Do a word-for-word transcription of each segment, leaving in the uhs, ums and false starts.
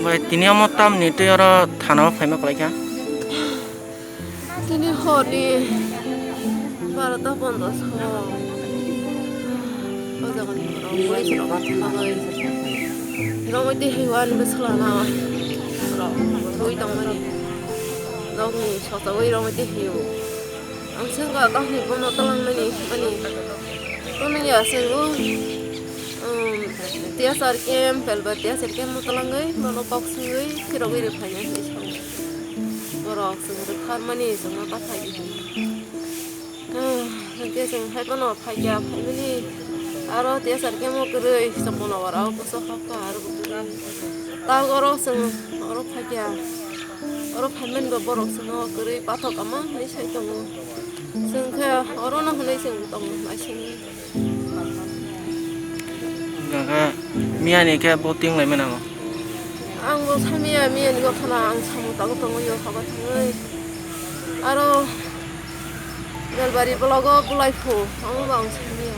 Bai, tini omo tamni twi oro thana o phaima kwlai kha. Tini horni barota pondosh o. O jaga ni borok police rok thangwi romwi twi hiyo ani bwswlano rok twi tongmani. Nokni sochogwi romwi twi hiyo. Ang swngkha tamni bono twlangnani ani. Tongya swngwi, um, T S R camp, Belbar T S R camp no twlangwi bono kok swngwi phirogwi rwphainai hinwi sao. Borok chwng rwktharmani chwngno ta phai di. Ah, hwnkhe chwng hai phano phaikha, phaimani aro T S R camp o kwrwi chwng bono oro bwswk hakha aro bo kwrwi. Tabuk oro chwng oro phaikha, oro phaimani bo borok chwngno kwrwi pathok ama hinwi sai tongo. Chwng khe orono hwnwi chwng tongo naisingwi. Hwnkhe miyani khe bo ting lai mano. Ang bo samiya miyani gothono ang samung tangwi tongo yo haba thangwi. Aro Belbari blogo bulai phu, amo bo ang samiya.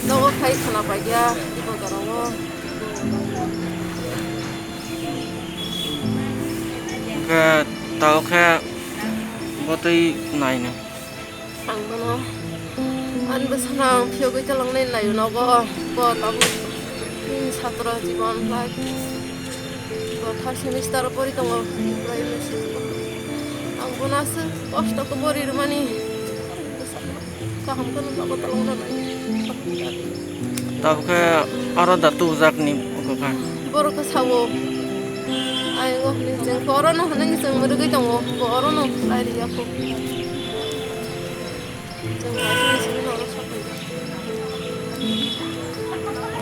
Nogo phai khana paikha, ibo jora o. Hwnkhe tao khe bo twi naino. Ang bono ani bwsano ang phiyogwi twlangnai naio nogo, bo tabuk, hmm, satro jibon life. Bo third semester o pori tongo, primary school. Ang bono aswk kosto khe pori rwmani. Kaham khe nokno bo twlangna nai. Tabukhe oro da tubujakni bukhukha. Borok khe sao. Ayung o hwnwi chwng khe orono hwnwi chwng mwrwgwi tongo. Bo orono lai rwya kho. Chwng lai rwya simi norok saphai.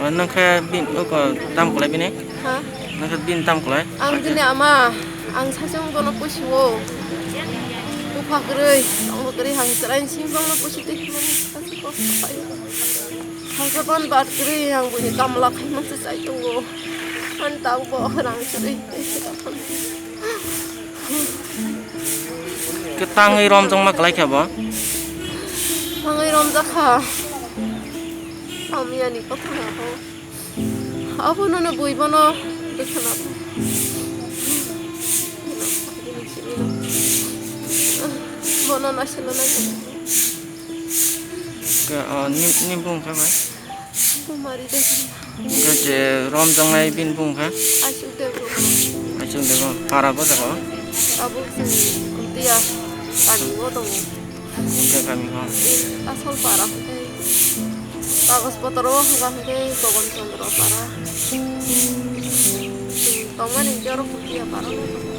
O, nwng khe bin-, oko tam kwlai bini? Ha? Nwng khe bini tam kwlai? Ang bini ama, ang sachung bono pusi o. Bupha kwrwi, tongbo kwrwi, ang chwraini simi bono pusi twi himani sachi kosto khaio. Sangsa ban bat kwrwi, ang bini kamla khaimani se chai tongo. Ani tabuk bo rang kwrwi. Khe tangwi romjakma kwlai kha bo? Tangwi romjakha. Hamyani kothoma kho. Abono no bui bono bwkhana. Bono naisilo nai. Khe, o, ni, ni bung kha bai? Kumari Debbarma. Hwnkhe je romjaknai bini bung kha? Ashok Debbarma. Ashok Debbarma. Para bo jaga o? Abo chwng Kuntiya kami o tongo. Kuntiya kami o. Asol para hwnkhe kagoj potro o hwnkha hwnkhe Gogon Chandra para. Tongmani hwnkhe oro Kuntiya para o tongo.